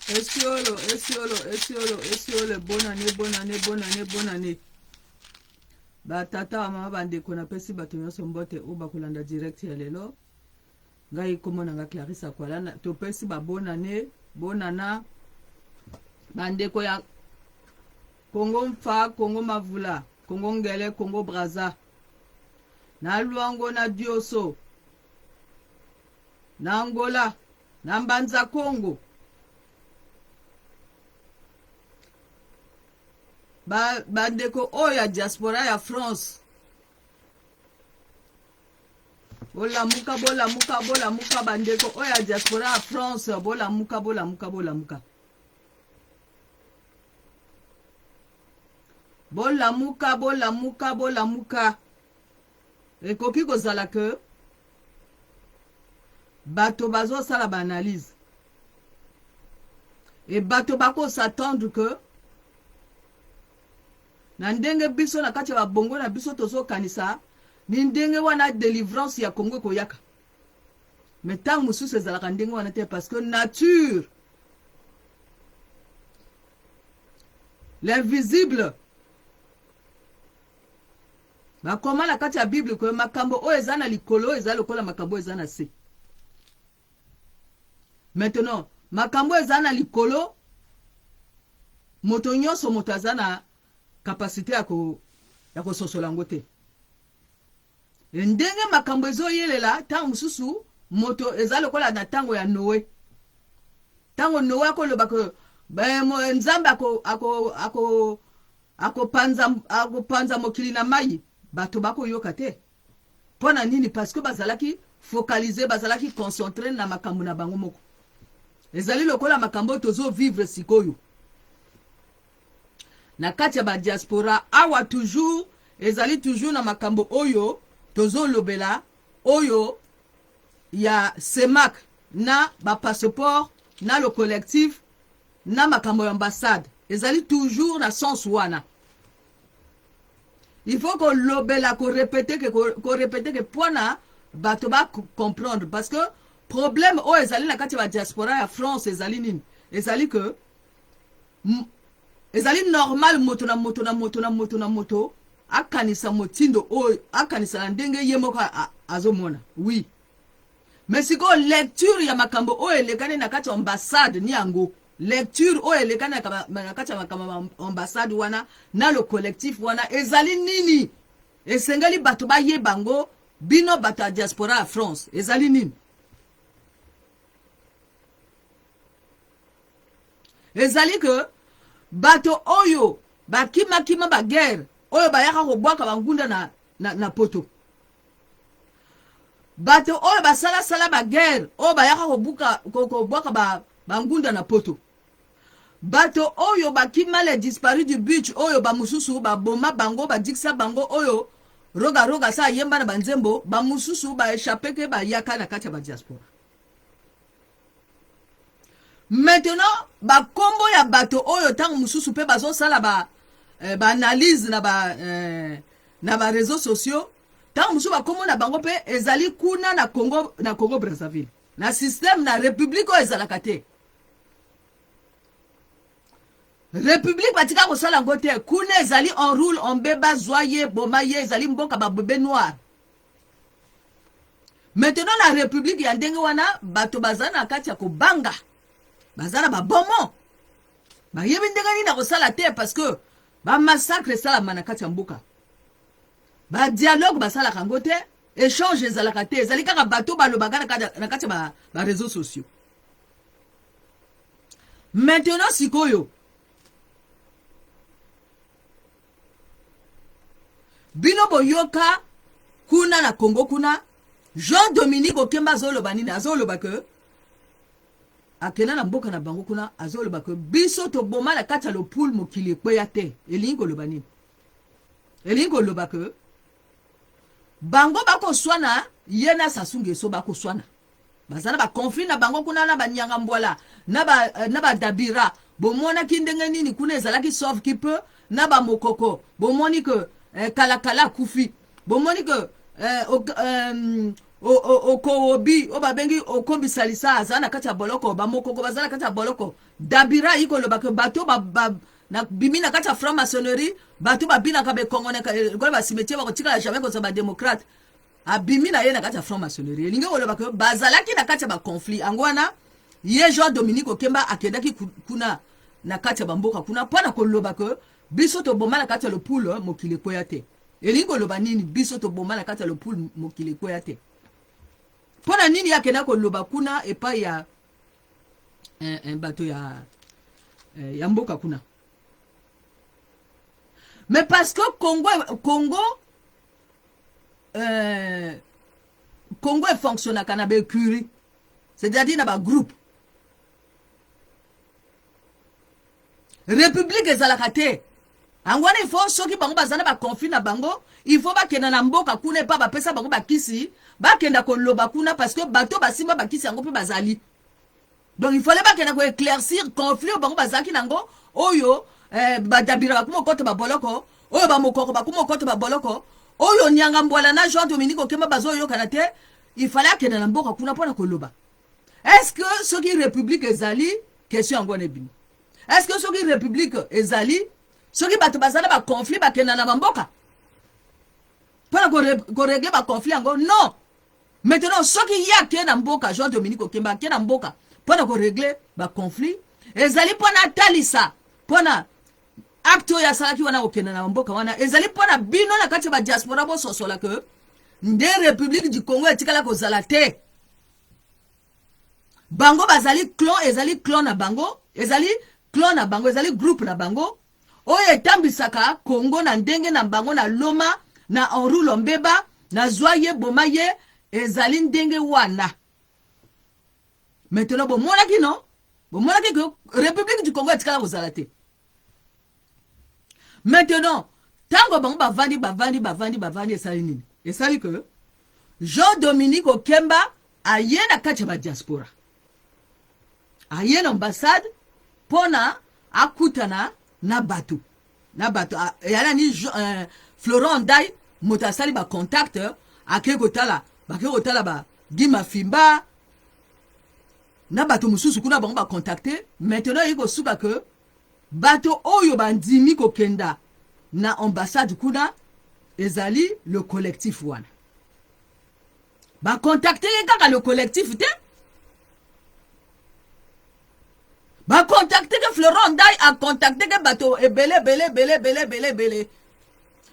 Esiolo, esiolo, esiolo, esiolo, bonane, bonane, bonane, bonane. Batata, bamama, bandeko, napesi bato nyonso mbote oyo bakolanda direct ya lelo. Ngai kombo na nga Clarisse Akwala, topesi ba bonane, bonana, bandeko ya Congo Mfa, Congo Mavula, Congo Ngele, Congo Brazza, na Luango na Dioso, na Angola, na Mbanza Congo. Ba bandeko oyo ya diaspora ya France bolamuka bolamuka bolamuka bandeko oyo ya diaspora ya France bolamuka bolamuka bolamuka bolamuka bolamuka bolamuka ekoki kozala ke bato bazosala baanalyse e bato bakosatendre ke na ndenge biso na kati ya babongo na biso tozokanisa ni ndenge wana delivrance ya Congo ekoyaka me ntango mosusu ezalaka ndenge wana te parce que nature l'invisible bakoma na kati ya bible ke makambo oyo eza na likolo eza lokola makambo oyo eza na se maintenant makambo eza na likolo moto nyonso moto aza na kapasite ya kososola yango te e ndenge makambo ezoyelela ntango mosusu moto eza lokola na ntango ya Noe ntango Noe akoloba ke Nzambe akopanza mokili na mai bato bakoyoka te mpo na nini parce que bazalaki focalise bazalaki concentre na makambo na bango moko ezali lokola makambo oyo tozovivre sikoyo na kati ya badiaspora awa toujours ezali toujours na makambo oyo tozolobela oyo ya CEMAC na bapasseport na le collectif na makambo ya ambassade ezali toujours na sens wana il faut kolobela korepete ke korepete ke mpona bato bacomprendre parce que problème oyo ezali na kati ya badiaspora ya France ezali nini ezali ke ezali normal moto na moto na moto na moto na moto akanisa motindo oyo akanisa na ndenge ye moko azomona oui mais sikoyo lecture ya makambo oyo elekani na kati ya ambassade ni yango lecture oyo elekani na kati ya makambo ya ambassade wana na le collectif wana ezali nini esengeli bato bayeba yango bino bato ya diaspora ya France ezali nini ezali ke bato oyo bakimakima baguerre oyo bayaka kobwaka bangunda na poto bato oyo basalasala baguerre oyo bayaka kobwaka bangunda na poto bato oyo bakima les disparus du beach oyo bamosusu baboma bango badikisa bango oyo roga roga sa ayemba na banzembo bamosusu baéchappe ke bayaka na kati ya badiaspora maintenant bakombo ya bato oyo ntango mosusu mpe bazosala baanalyse ba na bareseau sociaux ntango mosusu bakombo na bango mpe ezali kuna na Congo, na Congo Brazzaville na système na république oyo ezalaka te république batika kosala yango te kuna ezali en roule en beba zwa ye boma ye ezali mboka babebe noir maintenant na république ya ndenge wana bato baza na kati ya kobanga baza na babomo bayebi ndenge nini na kosala te parce que bamassacre esalama na kati ya mboka badialogue basalaka yango te échange ezalaka te ezali kaka bato balobaka na kati ya bareseau sociaux maintenant sikoyo bino boyoka kuna na Congo kuna Jean Dominique Okemba azoloba nini azoloba ke akenda na mboka na bango kuna azoloba ke biso toboma na kati ya lopule mokili ekweya te elingi koloba nini elingi koloba ke bango bakoswana ye na Sassou Nguesso bakoswana baza na baconflit na bango kuna na banyanga mbwala na badabira bomonaki ndenge nini kuna ezalaki sauve qui peut na bamokoko bomoni ke kalakala akufi bomoni ke Okowobi oyo babengi Okombisalisa aza na kati ya boloko, bamokoko baza na kati ya boloko. Dabira ayi koloba ke bato ba, ba, na bimi na kati ya franc maçonnerie, bato babinaka bekongo na lokola ba cimetière, bakotikala jamais kozala ba démocrate. Abimi na ye na kati ya franc maçonnerie, elingi koloba ke bazalaki na kati ya ba conflit. Yango wana ye Jean Dominique Okemba akendaki kuna na kati ya bamboka kuna mpo na koloba ke biso toboma na kati ya lopule mokili ekweya te. Elingi koloba nini biso toboma na kati ya lopule mokili ekweya te? Mpo na nini ye akenda koloba kuna epai ya bato ya mboka kuna? Mais parce que Congo efonctionnaka na baécurie, c'est-à-dire na bagroupe. République ezalaka te. Yango wana il faut, soki bango baza na baconflit na bango, il faut bakenda na mboka kuna epa bapesa bango bakisi, bakenda koloba kuna, parce que bato basimba bakisi yango mpe bazali. Donc il fallait bakenda koéclaircir conflit oyo bango bazalaki nango, oyo badabira bakuma okota baboloko, oyo bamokoko bakuma okota baboloko, oyo Nyanga Mbwala na Jean Dominique Okemba bazoyokana te. Il fallait akenda na mboka kuna mpona koloba. Est ce que soki république ezali, question yango wana ebimi, est ce que soki république ezali, soki bato baza na baconflit, bakenda na bamboka mpona korégler baconflit yango? Non. Maintenant, soki ye ake na mboka, Jean Dominique Okemba ake na mboka mpona korégler baconflit, ezali mpona atalisa, mpona acte oyo asalaki wana, kokenda na mboka wana, ezali mpona bino na kati ya badiaspora bososola ke nde République du Congo etikala kozala te. Bango bazali clan, ezali clan na bango, ezali clan na bango, ezali groupe na bango oyo etambwisaka Congo na ndenge na bango, na loma na Henri Mbeba, na zwa ye, boma ye, ezali ndenge wana. Maintenant bomonaki, non, bomonaki ke République du Congo etikala kozala te. Maintenant, ntango bango bavandi, bavandi, bavandi, bavandi, esali nini? Esali ke Jean Dominique Okemba aye na kati ya badiaspora, aye na ambassade mpona akutana na bato. Eyala ni Florent Ndai moto asali bacontact, akei kotala, bakei kotala ba Guy Mafimba na bato mosusu kuna, bango bacontacte. Maintenant eyi kosuka ke bato oyo bandimi kokenda na ambassade kuna ezali le collectif wana. Bacontacte ye kaka le collectif te, bacontacte ke Florent Ndai acontacte ke bato ebele ebele ebele ebele ebele ebele.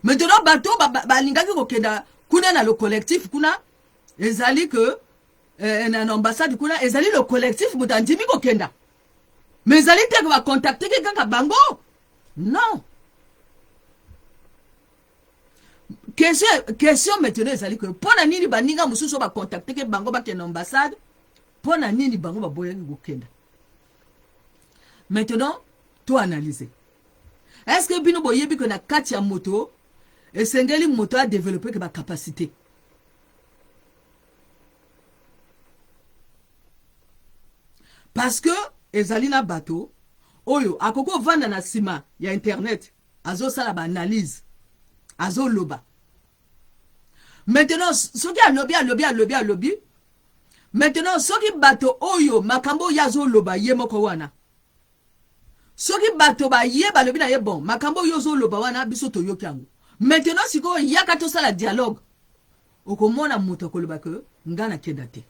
Maintenant bato balingaki kokenda kuna na le collectif kuna, ezali ke na ambassade kuna, ezali le collectif moto andimi kokenda, mais ezali te ke bacontacte ke kaka bango, non. Question maintenant ezali ke mpo na nini baninga mosusu oyo bacontacte ke bango bakende ambassade, mpo na nini bango baboyaki kokenda? Maintenant toanalyse. Est ce que bino boyebi ke na kati ya moto esengeli moto adéveloppe ke bacapacité? Parce que ezali na bato oyo akoki kovanda na nsima ya internet, azosala baanalyse, azoloba. Maintenant soki alobi, alobi, alobi, alobi, maintenant soki bato oyo makambo oyo azoloba ye moko wana, soki bato baye balobi na ye: "Bon, makambo oyo ozoloba wana, biso toyoki yango, maintenant sikoyo yaka tosala dialogue", okomona moto akoloba ke nga nakenda te.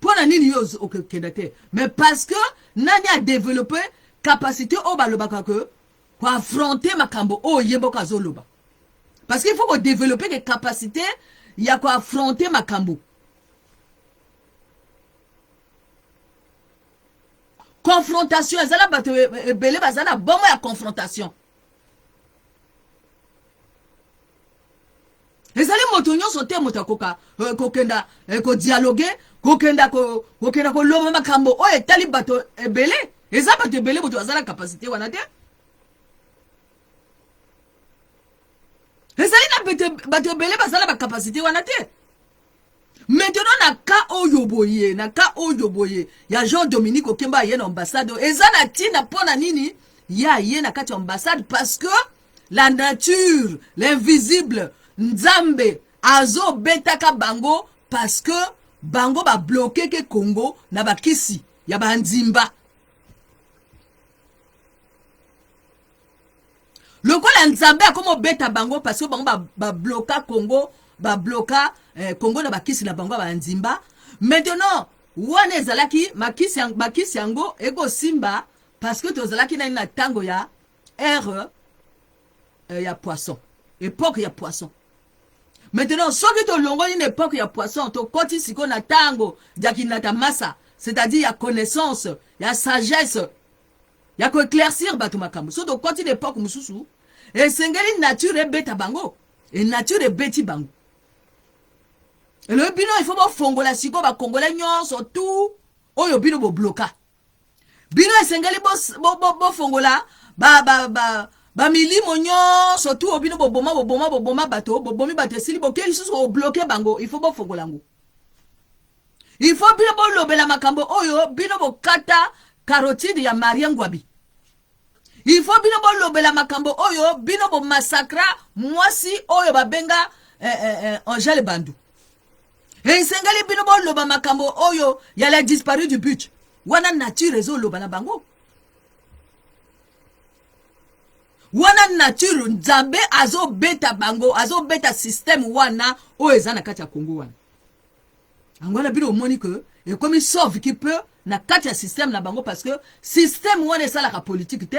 Mpo na nini yo okokenda te? Mais parce que nani adéveloppe capacité oyo balobaka ke koaffronter makambo oyo ye moko azoloba? Parce que il faut kodévelopper ke capacité ya koaffronter makambo. Confrontation eza na bato ebele baza na bomo ya confrontation. Ezali moto nyonso te moto akoka kokenda kodialoguer, kokenda koloba makambo oyo etali bato ebele. Eza bato ebele moto baza na capacité wana te. Ezali na bato ebele baza na bacapacité wana te. Maintenant na cas oyo boye, na cas oyo boye ya Jean Dominique Okemba aye na ambassade, eza na ntina mpo na nini ye aye na kati ya ambassade? Parce que la nature, l'invisible, Nzambe. Azobetaka bango parce que bango bablokeke Congo na bakisi ya bandimba. Lokola Nzambe akoma obeta bango parce que bango babloka ba Congo, babloka Congo na bakisi na bango ya bandimba. Maintenant wana ezalaki makisi, bakisi yango ekosimba parce que tozalaki nani na ntango ya ère ya poisson, époque ya poisson. Maintenant soki tolongoli na époque ya poisson, tokoti sikoyo na ntango ya kinata masa, c'est-à-dire ya connaissance, ya sagesse, ya koéclaircir bato makambo. So tokoti na époque mosusu, esengeli nature ebeta bango, e nature ebeti bango. Elobi bino il faut bofongola sikoyo bakongolais nyonso tu oyo bino bobloka. Bino esengeli bofongola bamilimo nyonso tu oyo bino boboma, boboma, boboma bato, bobomi bato, esili, boke lisusu kobloquer bango. Il faut bofongola yango. Il faut bino bolobela makambo oyo bino bokata carotide ya Marie Ngwabi. Il faut bino bolobela makambo oyo bino bomassacra mwasi oyo babenga Angèle Bandu. Esengeli bino boloba makambo oyo ya la disparu du but wana. Nature ezoloba na bango wana. Nature, Nzambe azobeta bango, azobeta système wana oyo eza na kati ya Kongo wana. Yango wana bino omoni ke ekomi sauve qui peut na kati ya système na bango, parce que système wana esalaka politike te,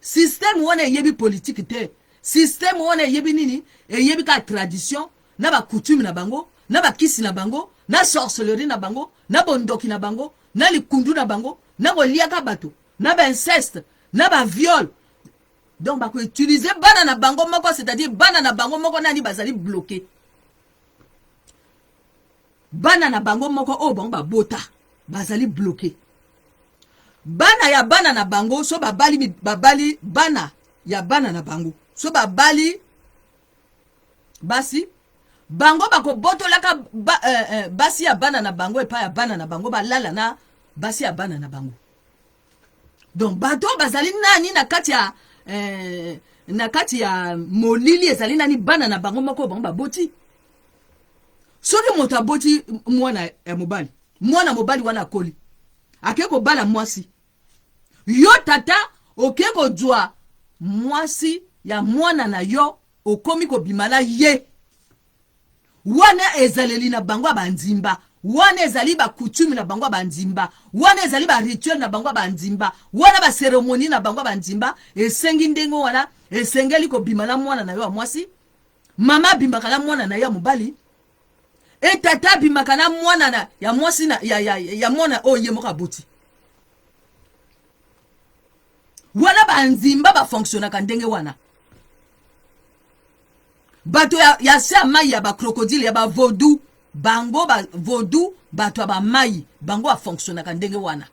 système wana eyebi politike te. Système wana eyebi nini? Eyebi kaka tradition na bacoutume na bango, na bakisi na bango, na sorcellerie na bango, na bondoki na bango, na likundu na bango, na koliaka bato, na bainceste, na baviol. Donc bakoutiliser bana na bango moko, c'est-à-dire bana na bango moko nani bazali bloqué, bana na bango moko oyo bango babota bazali bloqué, bana ya bana na bango. So babali, babali bana ya bana na bango, so babali basi, bango bakobotolaka basi ya bana na bango epai ya bana na bango, balala na basi ya bana na bango. Donc bato bazali nani na kati ya molili? Ezali nani? Bana na bango moko bango baboti. Soki moto aboti mwana ya mobali, mwana mobali wana akoli, ake kobala mwasi. Yo tata oke kozwa mwasi ya mwana na yo, okomi kobima na ye. Wana ezaleli na bango ya banzimba, wana ezali bacoutume na bango ya banzimba, wana ezali barituel na bango ya banzimba, wana bacérémonie na bango ya banzimba. Esengi ndenge wana, esengeli kobima na mwana na yo ya mwasi. Mama abimaka na mwana na ye ya mobali, e tata abimaka na mwana na, ya mwasi na, ya mwana oyo ye moko aboti. Wana banzimba bafonctionnaka ndenge wana. Bato ya se ya mai, ya bacrocodile, ya bavaudou, bango bavaudou, bato ya bamai, bango bafonctionnaka ndenge wana.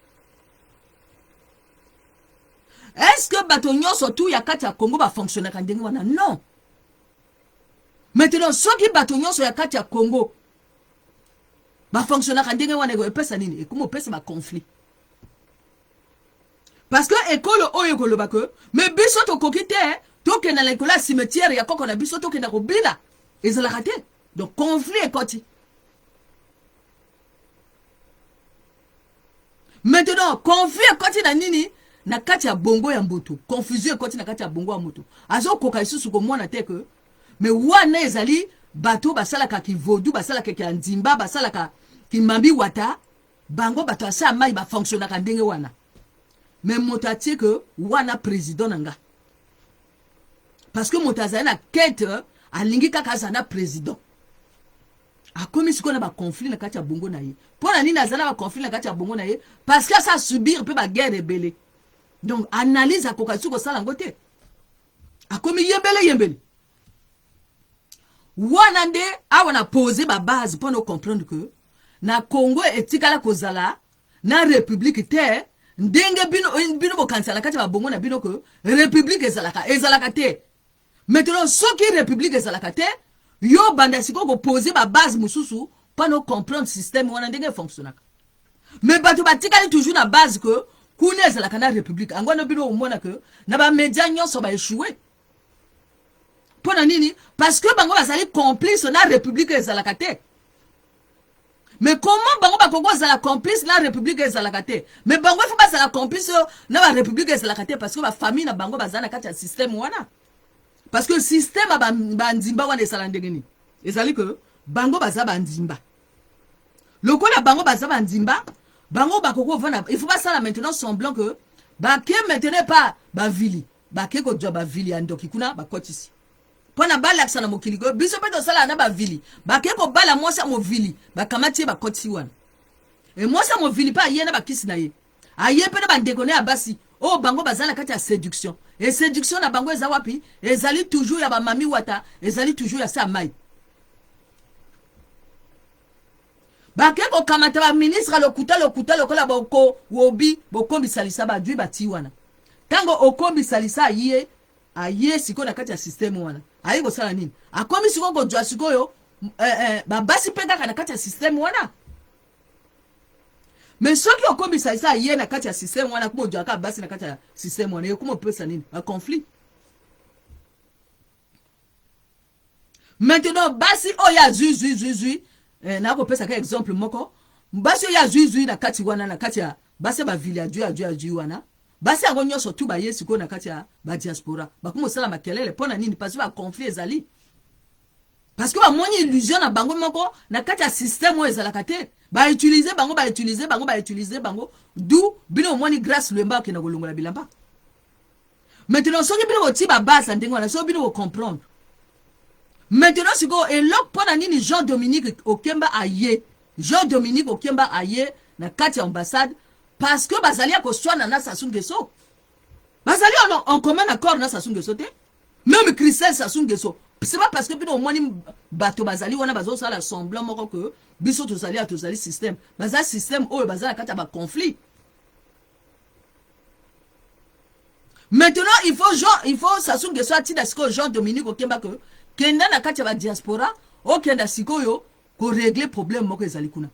Est-ce que bato nyonso tu ya kati ya Congo bafonctionnaka ndenge wana? Non. Maintenant soki bato nyonso ya kati ya Congo bafonctionnaka ndenge wana, epesa nini? Ekoma opesa baconflit, parce que ekolo oyo ekoloba ke me biso tokoki te tokenda na likolo ya cimetière ya koko na biso, tokenda kobina, ezalaka te. Donc conflit ekoti. Maintenant conflit ekoti na nini? Na kati ya bongo ya moto. Confusion ekoti na kati ya bongo ya moto, azokoka lisusu komona te ke me wana ezali bato basalaka kivaudou, basalaka ya nzimba, basalaka kimambi wata. Bango bato asa mai bafonctionnaka ndenge wana. Me moto atie ke wana président na nga, parce que moto azali na quête, alingi kaka azala na président. Akomi sikoyo na baconflit na kati ya bongo na ye. Mpo na nini aza na baconflit na kati ya bongo na ye? Parce que asa subir mpe baguerre ebele. Donc analyse akoka soki kosala yango te, akomi yembele yembele. Wana nde awa na pose babase mpo na comprendre que na Congo etikala kozala na république te. Ndenge bino bokanisa na kati ya babongo na bino ke république ezalaka, ezalaka te. Maintenant soki république ezalaka te, yo banda sikoyo kopose babase mosusu mpo na comprendre système wana ndenge efonctionnaka. Mais bato batikali toujours na base ke kuna ezalaka na république. Yango wana bino omona ke na bamédia nyonso baéchoué. Mpo na nini? Parce que bango bazali complice na république ezalaka te. Mais comment bango bakoki kozala complice na république ezalaka te? Mais bango ifo bazala complice na ba république ezalaka te, parce que bafamille na bango baza na kati ya système wana. Parce que système ya bandimba wana esala ndenge nini? Ezali ke bango baza bandimba. Lokola bango baza bandimba, bango bakoki kovanda, il faut basala maintenant semblant que bake maintenant pa bavili, bake kozwa bavili ya ndoki kuna, bakotisi mpo na balakisa na mokili ko biso mpe tosalaka na bavili. Bake kobala mwasi ya movili, bakamati ye, bakotisi wana. E mwasi ya movili mpe aye na bakisi na ye, aye mpe na bandeko na ya basi oyo bango baza na kati ya séduction. E séduction na bango eza wapi? Ezali toujours ya bamami wata, ezali toujours ya se ya mai. Bake kokamata baministre lokuta lokuta lokola boko wobi bokombisalisa badwi bati wana. Ntango okombisalisa ye, aye sikoyo na kati ya systeme wana, aye kosala nini? Akomi sikoyo kozwa sikoyo babasi mpe kaka na kati ya systeme wana. Me soki okomisa esa aye na kati ya systeme wana, kuma ozwaka basi na kati ya systeme wana, ekoma opesa nini? Baconflit. Maintenant basi oyo azwi zwi zwi zwi, nakopesa ka exemple moko. Basi oyo azwi zwi na kati wana, na kati ya basi ya bavili, azwi azwi azwi wana, basi yango nyonso tu baye sikoyo na kati ya badiaspora, bakomi kosala makelele. Mpo na nini? Parce baconflit ezali, parce que bamoni illusion na bango moko na kati ya système oyo ezalaka te. Bautilize bango, bautilize bango, bautilize bango. Du bino omoni Grâce Lwemba akenda kolongola bilamba. Maintenant soki bino botie babase ya ndenge wana, soki bino bocomprendre maintenant sikoyo eloko mpo na nini Jean Dominique Okemba aye, Jean Dominique Okemba aye na kati ya ambassade, parce que bazali ya koswana na Sassou Nguesso, bazali en commun accord na Sassou Nguesso te. Même Christelle Sassou Nguesso, c'est pas parce que bino omoni bato bazali wana bazosala semblant moko que biso tozali ya tozali système, baza système oyo baza na kati ya baconflit. Maintenant il faut Jean, il faut Sassou Nguesso atinda sikoyo Jean Dominique Okemba que kenda na kati ya badiaspora, okenda sikoyo korégler problème moko ezali kuna.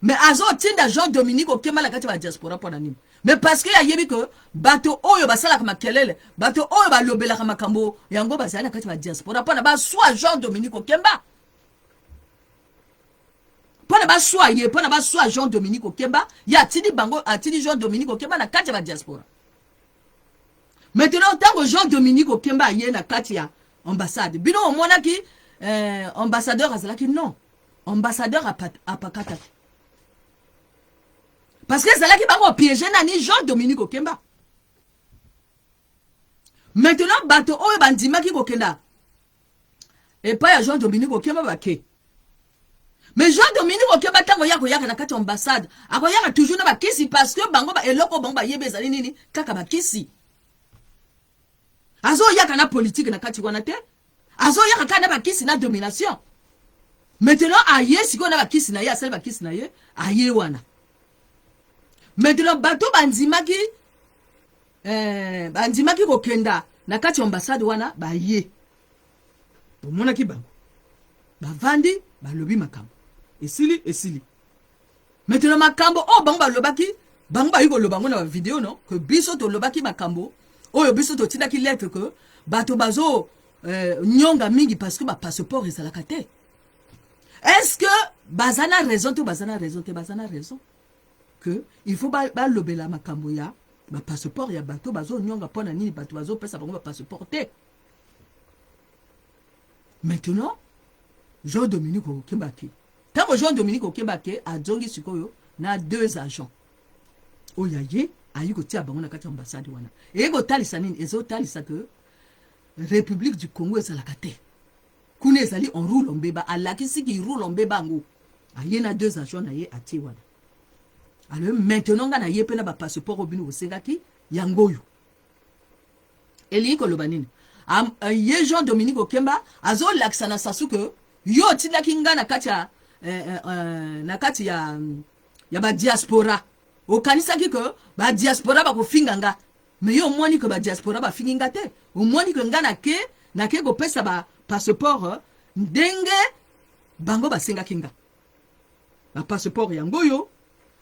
Mais azotinda Jean Dominique Okemba na kati ya badiaspora mpo na nini? Mais parce que ayebi ke bato oyo basalaka makelele, bato oyo balobelaka makambo yango bazali na kati ya badiaspora, mpo na baswa Jean Dominique Okemba, mpo na baswa ye, mpo na baswa Jean Dominique Okemba, ye atindi bango, atindi Jean Dominique Okemba na kati ya badiaspora. Maintenant ntango Jean Dominique Okemba aye na kati ya ambassade, bino omonaki ambassadeur azalaki? Non, ambassadeur apakataki, parce que ezalaki bango piége nani? Jean Dominique Okemba. Maintenant bato oyo bandimaki kokenda epai ya Jean Dominique Okemba bake. Mais Jean Dominique Okemba ntango ya koyaka na kati ya ambassade, akoyaka toujours na bakisi, parce que bango eloko bango bayebi ezali nini? Kaka bakisi. Azoyaka na politike na kati wana te, azoyaka kaka na bakisi na domination. Maintenant aye sikoyo na bakisi na ye, asali bakisi na ye, aye wana. Maintenant bato bandimaki, bandimaki kokenda na kati ya ambassade wana, baye omonaki bango bavandi, balobi makambo esili esili. Maintenant makambo oyo bango balobaki, bango bayi koloba yango na bavideo, no ke biso tolobaki makambo oyo, biso totindaki lettre ke bato bazo nyonga mingi parce que bapasseport ezalaka te. Est-ce que baza na raison to baza na raison te? Baza na raison que il faut balobela makambo ya bapasseport ya bato bazonyonga. Mpo na nini bato bazopesa bango bapasseport te? Maintenant Jean Dominique Okemba ke, ntango Jean Dominique Okemba ke azongi sikoyo na deux agents oyo aye, ayi kotia bango na kati ya ambassade wana, eye kotalisa nini? Ezotalisa ke République du Congo ezalaka te kuna, ezali on roule mbeba. Alakisi ki roule mbeba yango, aye na deux agents na ye, atie wana. Alors maintenant nga na ye mpe na bapasseport oyo bino bosengaki, yango oyo. Elingi koloba nini? Ye Jean Dominique Okemba azolakisa na Sassou ke yo otindaki nga na kati ya na kati ya badiaspora, okanisaki ke badiaspora bakofinga nga, me yo omoni ke badiaspora bafingi nga te. Omoni ke nga nake kopesa bapasseport ndenge bango basengaki nga bapasseport, yango oyo.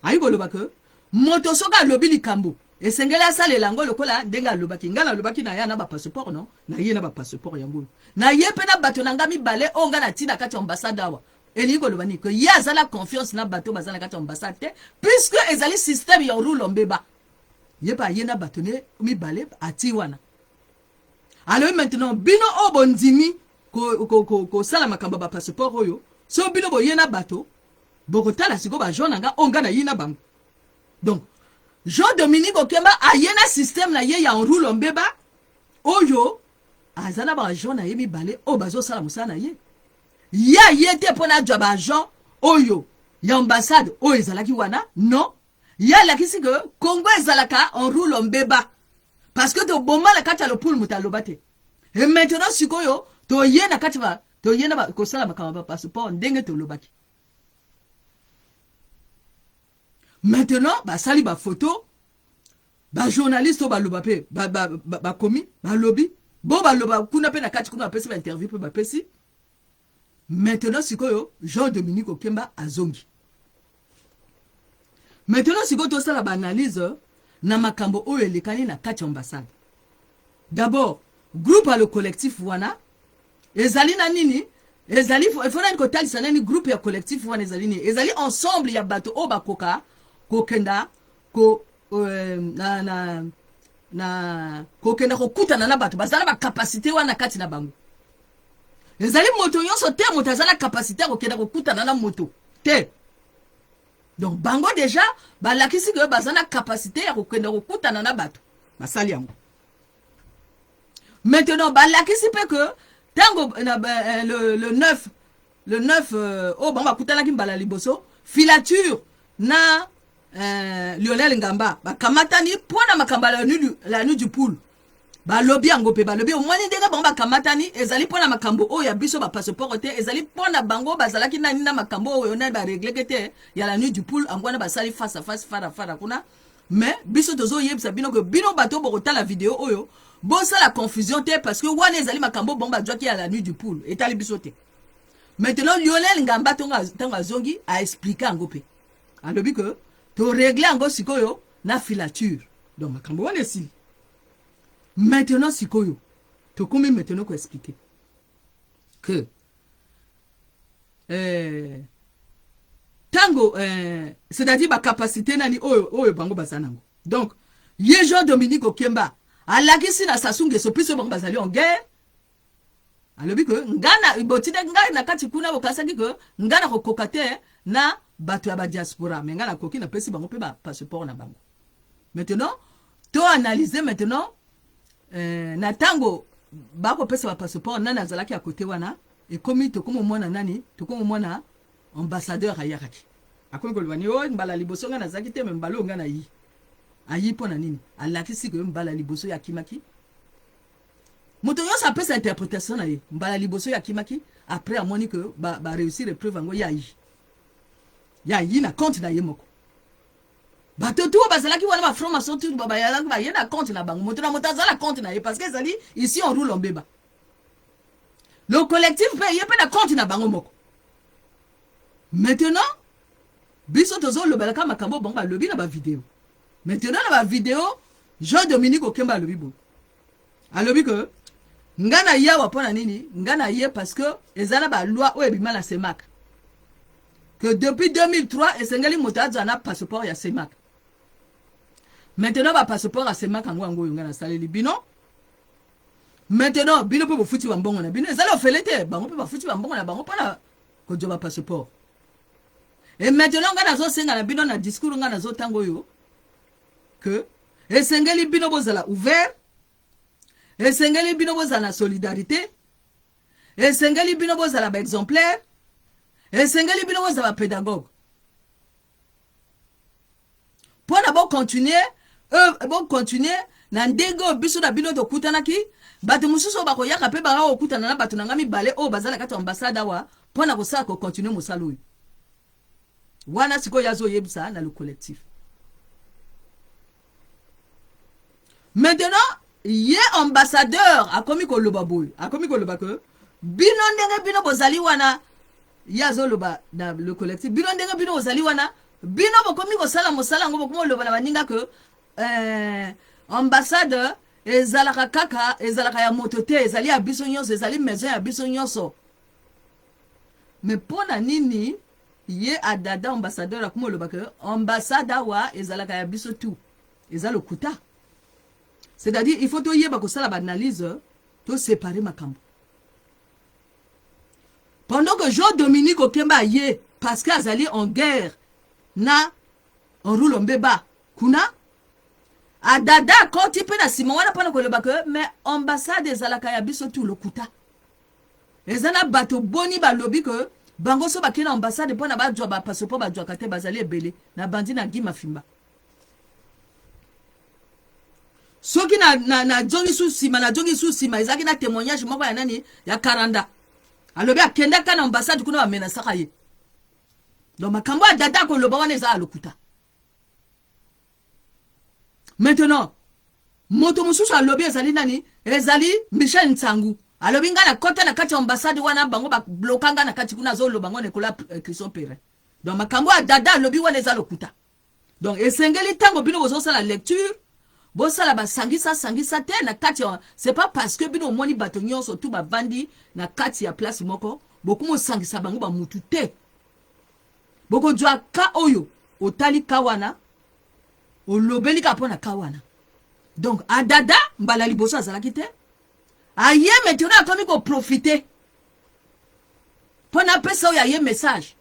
Ayi koloba ke moto soki alobi likambo Esengeli asalela yango lokola ndenge alobaki. Ngai nalobaki na ya na ba passeport non, na ye na ba passeport yango oyo. Na ye mpe na bato na ngai mibale oyo ngai natii na kati ya ambassade awa. Elingi koloba nini? Que ye aza na confiance na bato baza na kati ya ambassade te, puisque ezali système ya Rulo Mbeba. Ye mpe aye na bato ne mibale atii wana. Alobi maintenant bino oyo bondimi kosala ko, ko, ko makambo ya ba passeport oyo, so bino boye na bato bokotala sikoyo ba agent na ngai oyo ngai nayi na bango. Donc Jean Dominique Okemba aye na système na ye ya Enrulo Mbeba oyo aza na ba agent na ye mibale oyo bazosala mosala na ye. Ye aye te mpo na azwa ba agent oyo ya ambassade oyo ezalaki wana, non. Ye alakisi ke Congo ezalaka Enrulo Mbeba parce que toboma na kati ya lopulu moto aloba te. Et maintenant sikoyo toye na kati ba toye na kosala makambo ya passeport ndenge tolobaki. Maintenant basali ba photo ba journaliste oyo baloba mpe bakomi balobi bo baloba kuna mpe na kati kuna bapesi ba interview mpe bapesi. Maintenant sikoyo Jean Dominique Okemba azongi. Maintenant sikoyo tosala ba analyse na makambo oyo elekani na kati ya ambassade. D'abord groupe ya le collectif wana ezali na nini? Ezali il faut nani kotalisa nani groupe ya collectif wana ezali nini? Ezali ensemble ya bato oyo bakoka kokenda ko na, na, na kokenda kokutana na bato baza na bakapasite wana kati na bango. Ezali moto nyonso te moto aza na kapasite ya kokenda kokutana na moto te. Donc bango deja balakisi ke baza na kapasite ya kokenda kokutana na bato, basali yango. Maintenant balakisi mpe ke ntango le 9 le 9 oyo bango bakutanaki mbala liboso filature na Lionel Ngamba bakamatani mpo na makambo ya la nuit du poule. Balobi yango mpe balobi omoni ndenge bango bakamatani ezali mpo na makambo oyo ya biso ba passeport te, ezali mpo na bango bazalaki nani na makambo oyo nani baregleke te ya la nuit du poule yango wana basali face à face fara fara kuna. Mais biso tozoyebisa bino ke bino bato bokotala video oyo bosala confusion te parce que wana ezali makambo bango bazwaki ya la nuit du poule etali biso te. Maintenant Lionel Ngamba ntango azongi a expliquer yango mpe alobi ke to régler yango sikoyo na filature, donc makambo wana esili. Maintenant sikoyo tokomi maintenant ko expliquer que tango c'est-à-dire ba capacité nani oyo oyo bango baza nango. Donc ye Jean Dominique Okemba alakisi na Sassou Nguesso puisque bango bazali en guerre, alobi ke nga na botindaki ngai na kati kuna bokasaki ke nga na kokoka te na bato ya ba diaspora, mais nga nakoki napesi bango mpe ba passeport na bango. Maintenant to analyser maintenant na tango bakopesa ba passeport nani azalaki ya kote wana, ekomi tokomi omona nani, tokomi omona ambassadeur ayakaki akomi koloba ni oyo mbala liboso ngai nazalaki te, me mbala oyo ngai nayi ayi mpo na nini? Alakisi ke mbala liboso ye akimaki. Moto nyonso apesa interpretation na ye. Mbala liboso ye akimaki, après amoni ke ba réussir épreuve yango, ye ayi, ye ayi na compte na ye moko. Bato tu oyo bazalaki wana ba franc maçon tu bayalaki baye na compte na bango, moto na moto aza na compte na ye parce que ezali ici on roule en beba. Le collectif mpe ye mpe na compte na bango moko. Maintenant biso tozolobelaka makambo bango balobi na ba video. Maintenant na ba video Jean Dominique Okemba alobi boye, alobi ke nga na yawa mpo na nini nga na ye parce que eza na ba loi oyo ebima na CEMAC que depuis 2003 esengeli moto azwa na passeport ya CEMAC. Maintenant ba passeport ya CEMAC yango yango oyo nga nasaleli bino. Maintenant bino mpe bofuti bambongo na bino, ezali ofele te, bango mpe bafuti bambongo na bango mpona kozwa ba passeport. Et maintenant nga nazosenga na bino na discours nga nazotanga oyo que esengeli bino bozala ouvert, esengeli bino bozala na solidarité, esengeli bino bozala ba exemplaire, esengeli bino bozala ba pédagogue mpona bocontinue bocontinue na ndenge oyo biso na bino tokutanaki. Bato mosusu oyo bakoyaka mpe baka kokutana na bato na nga mibale oyo baza na kati ya ambassade awa mpona kosala kocontinue mosala oyo wana. Sikoyo azoyebisa na le collectif. Maintenant ye ambassadeur akomi koloba boye, akomi koloba ke bino ndenge bino bozali wana, ye azoloba na le collectif, bino ndenge bino bozali wana, bino bokomi kosala mosala yango, bokomi koloba na baninga ke Ambassade ezalaka kaka, ezalaka ya moto te, ezali ya biso nyonso, ezali maison ya biso nyonso. Mais mpo na nini ye Adada ambassadeur akoma oloba ke ambassade awa ezalaka ya biso tout? Eza lokuta. C'est-à-dire, il faut toyeba kosala baanalyse, tosépare makambo. Pendant que Jean Dominique Okemba aye parce que azali en guerre na Henri Mbeba kuna, Adada akoti mpe na nsima wana mpona koloba ke mais ambassade ezalaka ya biso tout. Lokuta. Eza na bato boni balobi ke bango so bakei na ambassade mpona bazwa bapasseport, bazwaka te? Bazali ebele. Na bandi na Guy Mafimba. Soki nazongi su nsima, nazongi su nsima, ezalaki na témoignage moko ya nani, ya Karanda, alobi akendaka na ambassade kuna, bamenasaka ye. Donc makambo ya Dada akoloba wana eza ya lokuta. Maintenant, moto mosusu alobi, ezali nani? Ezali Michel Nsangu. Alobi: ngai nakɔta na kati ya ambassade wana, bango babloka ngai na kati kuna. Azoloba ngo na ekola Christian Perrin. Donc makambo ya Dada alobi wana eza lokuta. Donc esengeli, ntango bino bozosala lecture, bosala basangisa sangisa te na kati ya. C'est pas parce que bino omoni bato nyonso tu bavandi na kati ya place moko, bokoma osangisa bango bamutu te. Bokozwa ka oyo otali ka wana, olobeli kaka mpo na ka wana. Donc Adada, mbala liboso azalaki te, aye maintenant, akomi koprofite mpo na apesa oyo aye message.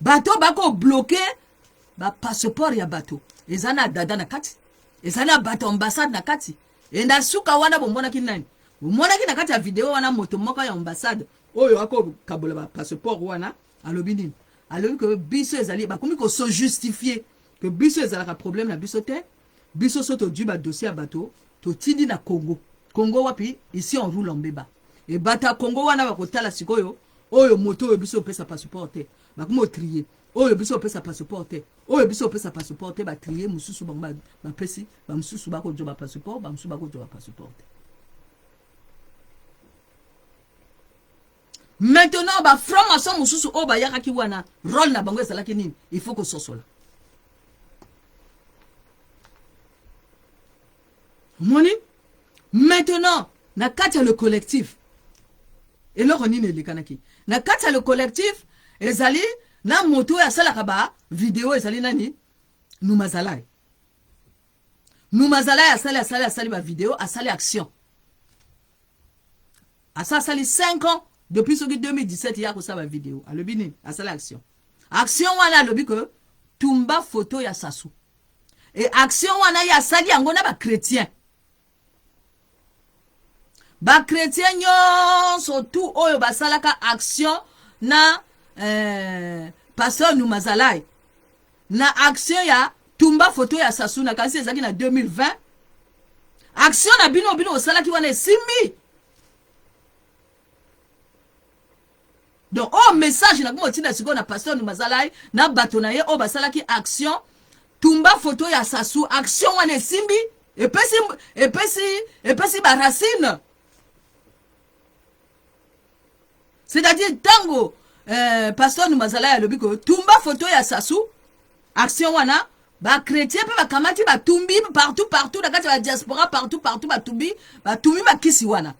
Bato bakobloke bapasseport ya bato, eza na Dada na kati, eza na bato ambassade na kati. E na suka wana, bomonaki nani? Bomonaki na kati ya video wana, moto moko ya ambassade oyo akokabola bapasseport wana alobi nini? Alobi ke biso ezali, bakomi kose justifier ke biso ezalaka problème na biso te, biso so tozwi badossier ya bato, totindi na Congo. Congo wapi? Ici on roule en mbeba. E bato ya Congo wana bakotala sikoyo oyo moto oyo biso opesa passeport te, bakomi otrier: oyo biso opesa passeport te, oyo biso opesa passeport te. Batrier mosusu, bango bapesi, bamosusu bakozwa bapasseport, bamosusu bakozwa bapasseport te. Maintenant, bafranc maçon mosusu oyo bayakaki wana, rôle na bango ezalaki nini? Il faut kososola. Omoni maintenant, na kati ya le collectif, eloko nini elekanaki na kati ya le collectif? Ezali na moto oyo asalaka bavideo, ezali nani? Numazalai. Numazalai asali bavideo, asali action, asa asali 5 ans depuis soki 2017 ya kosala bavideo. Alobi nini? Asali action. Action wana, alobi ke tumba photo ya Sasu. E action wana, ye asali yango na bachrétien, bachrétien nyonso tu oyo basalaka action na pasteur Numazalai na action ya tumba photo ya Sasu. Na kasi ezalaki na 2020. Action na bino, bino osalaki wana, esimbi. Donc oyo message nakomi otinda sikoyo na pasteur Numazalai na bato na ye oyo basalaki action tumba photo ya Sasu, action wana esimbi, epesi baracine. C'est-à-dire, ntango pasteur Numazalai alobi ko tumba photo ya Sasu, action wana, bachrétien mpe bakamati, batumbi partout partout na kati ya badiaspora, partout partout, batumbi bakisi wana.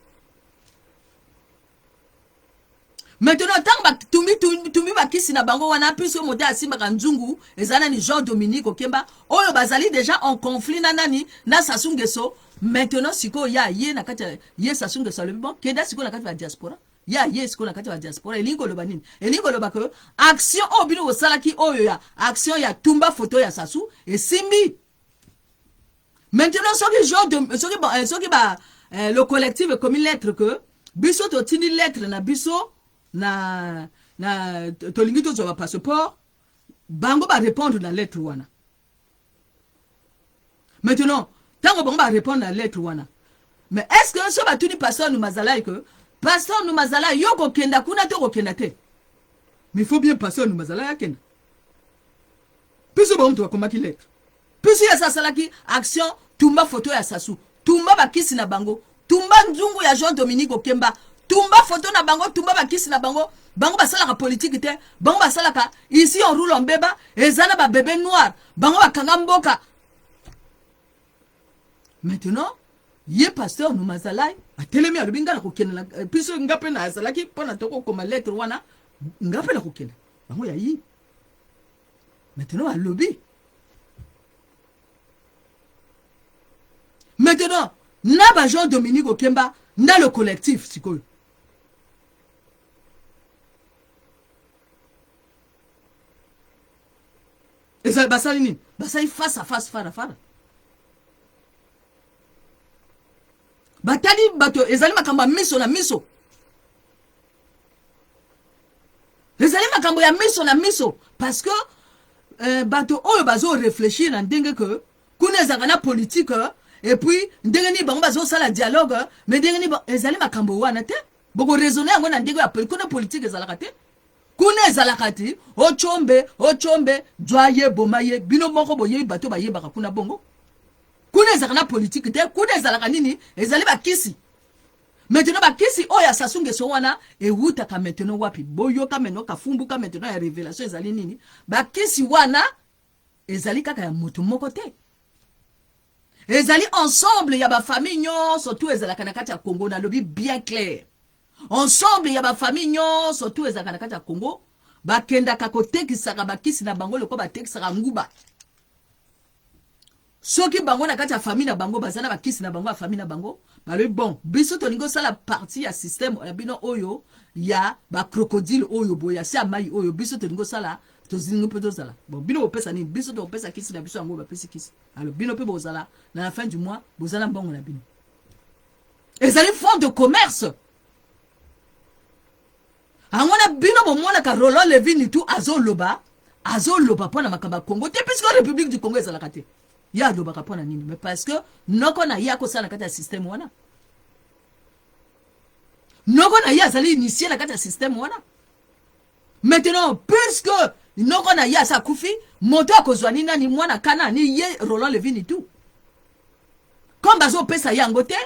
Maintenant, ntango batumbi tumbi bakisi na bango wana, puisque moto asimbaka nzungu eza nani? Jean Dominique Okemba, oyo bazali déjà en conflit na nani? Na Sasu Ngeso. Maintenant sikoyo ya ye na kati ye, Sasu Ngeso alobi: bon, kenda sikoyo na kati ya diaspora. Ya ye sikoyo na kati ya diaspora, elingi koloba nini? Elingi koloba ke action oyo bino bosalaki, oyo ya action ya tumba photo ya Sasu, esimbi. Maintenant, soki jean de, soki, bon, soki ba le collectif ekomi lettre que biso totindi lettre na biso na tolingi tozwa bapasseport, bango barépondre na lettre wana. Maintenant, ntango bango barépondre na lettre wana, mais est ce que so batuni pasteur Numazalai ke pasteur Numazalai, yo kokenda kuna te, kokenda te? Mais il faut bien pasteur Numazalai akenda, biso bango moto bakomaki lettre, puisque ye asalaki action tumba photo ya Sasu, tumba bakisi na bango, tumba nzungu ya Jean Dominique Okemba, tumba photo na bango, tumba bakisi na bango. Bango basalaka politike te, bango basalaka ici on roule en beba, eza na babebe noir, bango bakanga mboka. Maintenant ye pasteur Numazalai atelemi, alobi nga nakokende na eh, biso, nga mpe nazalaki mpo na tokokoma lettre wana, nga mpe nakokende bango ya yi. Maintenant alobi maintenant na ba Jean Dominique Okemba na le collectif sikoyo ezali basali nini? Basali face à face, fara fara, batali bato. Ezali makambo ya miso na miso, ezali makambo ya miso na miso, parce que bato oyo bazo réfléchir na ndenge ke kuna ezalaka na politique et puis ndenge nini bango bazosala dialogue, mais ndenge nini ezali makambo wana te. Bokoraisonner yango na ndenge ya kuna politique ezalaka te. Kuna ezalaka ti ochombe ochombe, zwa ye, boma ye. Bino moko boyebi, bato bayebaka kuna bongo. Kuna ezalaka na politike te. Kuna ezalaka nini? Ezali bakisi. Maintenant bakisi oyo ya Sassou Nguesso wana ewutaka maintenant wapi? Boyoka maintenant kafumbuka maintenant ya révélation. Ezali nini? Bakisi wana ezali kaka ya moto moko te, ezali ensemble ya bafamille nyonso tu ezalaka na kati ya Congo. Nalobi bien clair, ensemble ya bafamille nyonso tu ezalaka na kati ya Congo bakendaka kotekisaka bakisi na bango lokola batekisaka nguba. Soki bango na kati ya famille na bango baza na bakisi na bango ya famille na bango, balobi: "Bon, biso tolingi osala partie ya système ya bino oyo ya bacrocodile oyo boye ya se ya mai oyo. Biso tolingi osala, tolingi mpe tozala. Bon, bino bopesa nini? Biso tokopesa kisi na biso." Yango bapesi kisi. Alors bino mpe bozala na la fin du mois, bozala mbongo na bino. Ezali fond de commerce yango wana. Bino bomonaka Roland Levi Nitu azoloba, azoloba mpo na makambo ya Congo te, puisque République du Congo ezalaka te. Ye alobaka mpo na nini? Mais parce que noko na ye akosala na kati ya système wana, noko na ye azali initié na kati ya système wana. Maintenant, puisque noko na ye asa akufi, moto akozwa ni nani? Mwana kana ni ye Roland Levi Nitu. Comme bazopesa ye yango te,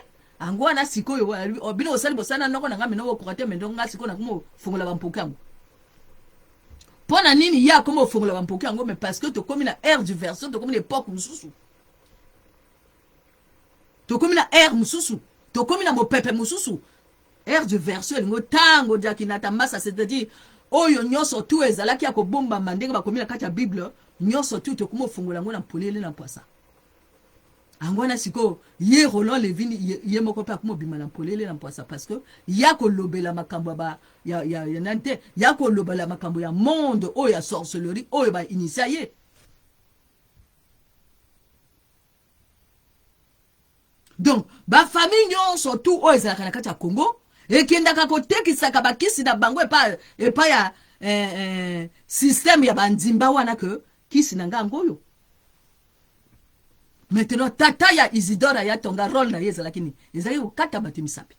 yango wana sikoyo bino bosali, bosali na noko na ngai, mino bokoka te. Mendo nga sikoyo nakoma ofongola bampoke yango. Mpo na nini ye akoma ofongola bampoke yango? Mais parce que tokómi na ère du version, tokómi na époque mosusu, tokómi na ère mosusu, tokómi na mopepe mosusu. Ère du version elingo ntango diakinata masa, c'est-à-dire oyo nyonso tu ezalaki ya kobombama, ndenge bakomi na kati ya Bible, nyonso tu tokómi ofongola yango na polele na mpwasa. Yango wana sikoyo ye Roland Levin ye, ye moko mpe akoma obima na polele na mpwasa, parce que ya kolobela makambo ya, ba, ya, ya, ya nani te, ya kolobela makambo ya monde oyo ya sorcellerie oyo bainitier ye. Donc bafamille nyonso tu oyo ezalaka na kati ya Congo ekendaka kotekisaka bakisi na bango epai epa ya système ya bandimba wana, ke kisi na ngai yango oyo. Maintenant tata ya Isidore Ayatonga, rôle na ye ezalaki nini? Ezalaki kokata bato misapi,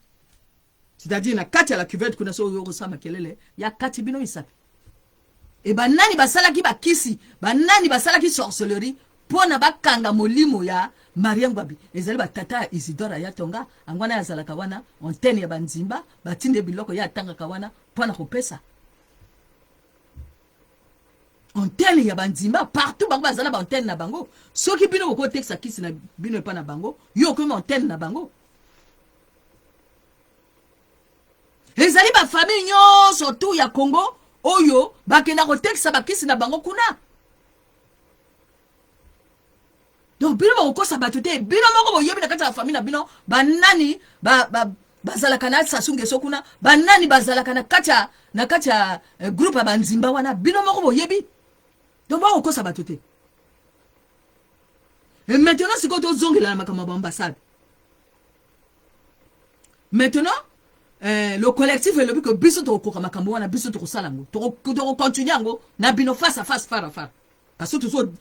c'est-à-dire na kati ya la cuvette kuna, soki oyo kosala makelele, ya kati bino misapi. E banani basalaki bakisi? Banani basalaki sorcellerie mpo na bakanga molimo ya Marie Ngwabi? Ezali batata ya Isidore Ayatonga. Yango wana azalaka wana antenne ya banzimba, batinde biloko ye atangaka wana mpo na kopesa antenne ya bandimba partout. Bango baza na baantenne na bango. Soki bino bokotekisa kisi na bino epa na bango, yo okomi antenne na bango. Ezali bafamille nyonso tu ya Congo oyo bakenda kotekisa bakisi na bango kuna. Donc bino bakokosa bato te. Bino moko boyebi na kati ya bafamille na bino banani bazalaka na Sassou Nguesso kuna, banani bazalaka na kati ya groupe ya banzimba wana. Bino moko boyebi. Donc bakokosa bato te. Et maintenant sikoyo tozongela na makambo ya baambassade. Maintenant le collectif elobi ke biso tokokoka makambo wana, biso tokosala yango, tokocontinuer yango na bino face à face, fara fara, parce que tozo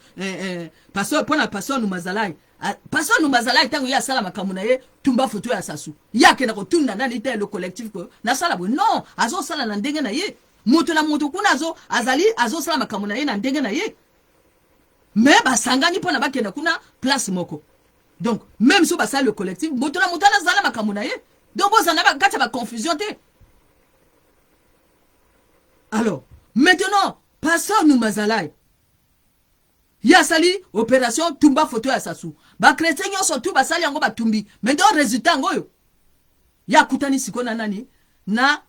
pasteur, mpo na pasteur Numazalai, pasteur Numazalai ntango ye asala makambo na ye, tumba foto ya Sassou, ye akenda kotunda nani te, le collectif, ke nasala boye. Non, azosala na ndenge na ye. Moto na moto kuna azali azosala makambo na ye na ndenge na ye, mais basangani mpo na bakenda kuna place moko. Donc même so basali le collectif, moto na moto wana azala makambo na ye. Donc bozala na kati ya baconfusion te. Alors maintenant pasteur Numazalai Ye asali opération tumba photo ya Sassou. Ba chrétien nyonso tu basali yango batumbi. Mais ndo résultat yango oyo. Ye akutani sikoyo na nani? Na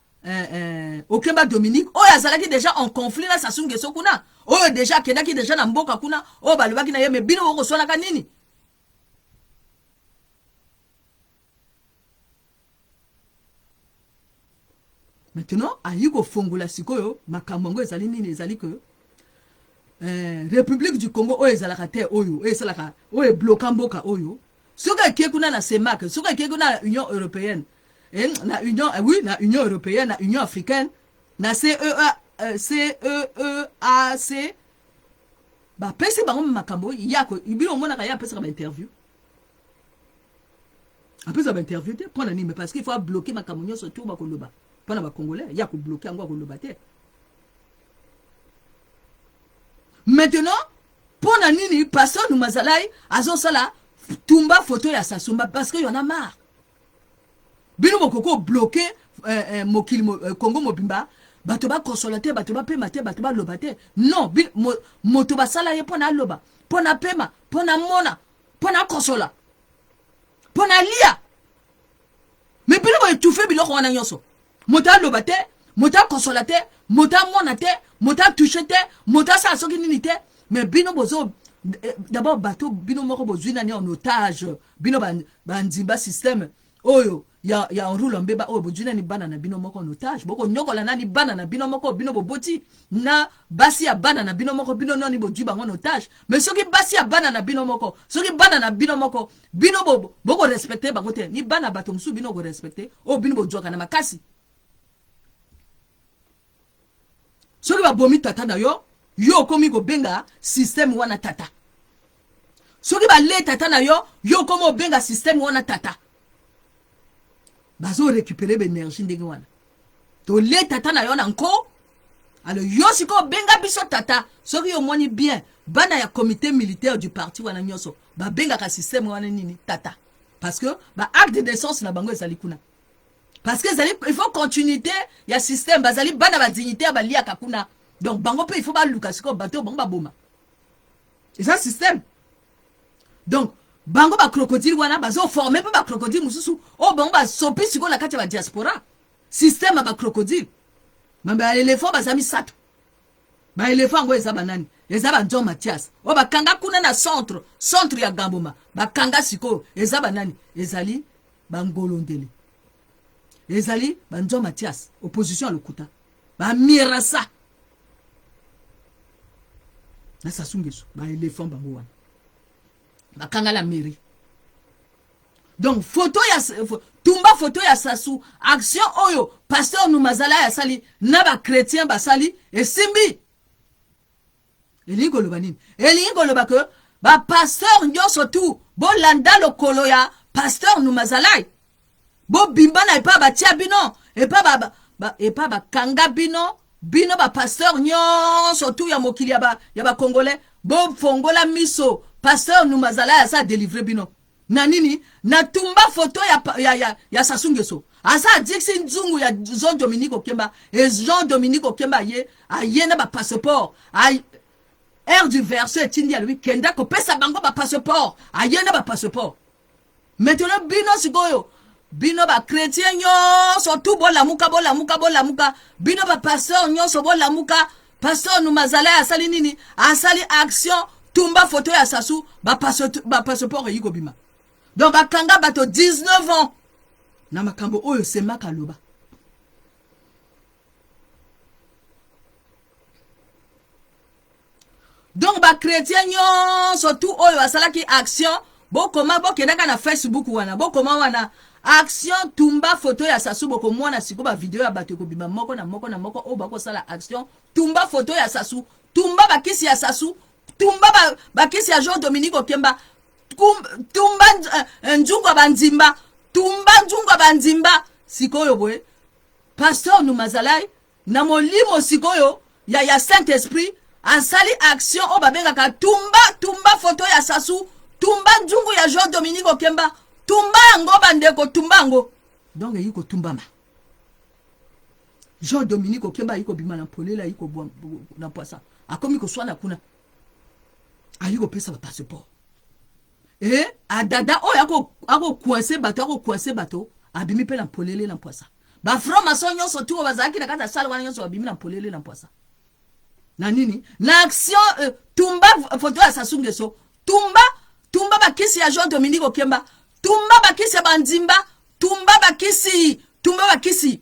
Okemba Dominique oyo azalaki déjà en conflit na Sassou Nguesso kuna. Oyo déjà akendaki déjà na mboka kuna. Oyo balobaki na ye mais bino bokoswanaka nini? Maintenant ayi kofongola sikoyo makambo yango ezali nini? Ezali que République du Congo oyo ezalaka te, oyo oyo esalaka, oyo ebloka mboka oyo, soki ekie kuna na CEMAC, soki ekie kuna na Union européenne, na Union, oui, na Union européenne, na Union africaine, na CEA, CEEAC, bapesi bango makambo ya bino. Omonaka ye apesaka bainterview, apesaka bainterview te. Mpo na nini? Parce qu'il faut abloquer makambo nyonso tu bakoloba mpo na bacongolais, ya kobloquer yango, akoloba te. Maintenant, mpo na nini pasteur Numazalai azosala tumba photo ya Sassou? Parce que y en a marre. Bino bokoki obloquer mokili Congo mobimba, bato bakosola te, bato bapema te, bato baloba te. Non, moto basala ye mpo na aloba, mpo na pema, mpo na mona, mpo na kosola, mpo na lia. Mais bino boétouffe biloko wana nyonso. Moto aloba te, moto akosola te, moto amona te, moto atouche te, moto asala soki nini te. Mais bino bozo d'abord bato bino moko bozwi nani en otage. Bino bandimba système oyo ya enroule mbeba oyo, bozwi nani bana na bino moko en otage. Bokonyokola nani bana na bino moko, bino boboti na basi ya bana na bino moko, bino nani bozwi bango en otage. Mais soki basi ya bana na bino moko, soki bana na bino moko bino bokorespecte bango te, ni bana bato mosusu bino korespecte oyo bino bozwaka na makasi. Soki babomi tata na yo, yo okomi kobenga système wana tata. Soki bale tata na yo, yo okomi obenga système wana tata. Bazorécupérer baénergie ndenge wana. Tole tata na yo na nko, alors yo sikoyo obenga biso tata. Soki yo omoni bien, bana ya comité militaire du parti wana nyonso babengaka système wana nini? Tata. Parce que baacte de naissance na bango ezali kuna, parce que ezali, il faut continuité ya système. Bazali bana badignitaire, baliaka kuna. Donc bango mpe il faut baluka sikoyo bato bango baboma. Eza système. Donc bango bacrocodile wana bazoforme mpe bacrocodile mosusu oyo bango basopi sikoyo na kati ya badiaspora. Système ya bacrocodile, mais baéléphant baza misato. Baéléphant yango eza banani? Eza banzon Mathias oyo bakanga kuna na centre ya Gamboma. Bakanga sikoyo eza banani? Ezali bangolondele, ezali banzon Mathias, opposition ya lokuta, bamirasa na Sassou Nguesso. Baéléphant bango wana bakanga la mairie. Donc photo ya tumba photo ya Sassou, action oyo pasteur Numazala asali na bachrétien basali esimbi. Elingi koloba nini? Elingi koloba ke bapasteur nyonso tu bolanda lokolo ya pasteur Numazalai, bobimba na epa batia bino, epa epa bakanga bino. Bino bapasteur nyonso tu ya mokili ya bacongolais, bofongola miso. Pasteur Numazalai aza délivre bino na nini? Na tumba photo ya Sassou Nguesso. Aza adiksi nzungu ya Jean Dominique Okemba. E Jean Dominique Okemba aye, aye na bapasseport. Aire du verso etindi, alobi kenda kopesa bango bapasseport. Aye na bapasseport. Maintenant bino sikoyo, bino bachrétien nyonso tu, bolamuka, bolamuka, bolamuka. Bino bapasteur nyonso, bolamuka. Pasteur Numazala asali nini? Asali action tumba photo ya Sassou, bapasseport eyi kobima. Donc bakanga bato 19 ans na makambo oyo semaka aloba. Donc bachrétien nyonso tu oyo basalaki action, bokoma, bokendaka na Facebook wana, bokoma wana action tumba photo ya Sassou. Bokomona sikoyo bavideo ya bato ekobima moko na moko na moko oyo bakosala action tumba photo ya Sassou, tumba bakisi ya Sassou, tumba bakisi ya Jean Dominique Okemba, tumba nzungu ya banzimba, tumba nzungu ya banzimba. Sikoyo boye pasteur Numazalai na molimo sikoyo ya Saint Esprit asali action oyo babengaka tumba photo ya Sassou, tumba nzungu ya Jean Dominique Okemba. Tumba yango, bandeko, tumba yango. Donc eyi kotumbama. Jean Dominique Okemba ayi kobima na mpolela, ayi na poisa, akomi koswana kuna. Ayi kopesa bapasseport e adada oyo akocoince bato, akocoince bato, abimi mpe na polele na mpwasa. Bafranc maçon nyonso tu oyo bazalaki na kati ya salle wana nyonso babimi na polele na mpwasa. Na nini? Na action tumba foto ya Sassou Nguesso, tumba, tumba bakisi ya Jean Dominique Okemba, tumba bakisi ya bandimba, tumba bakisi, tumba bakisi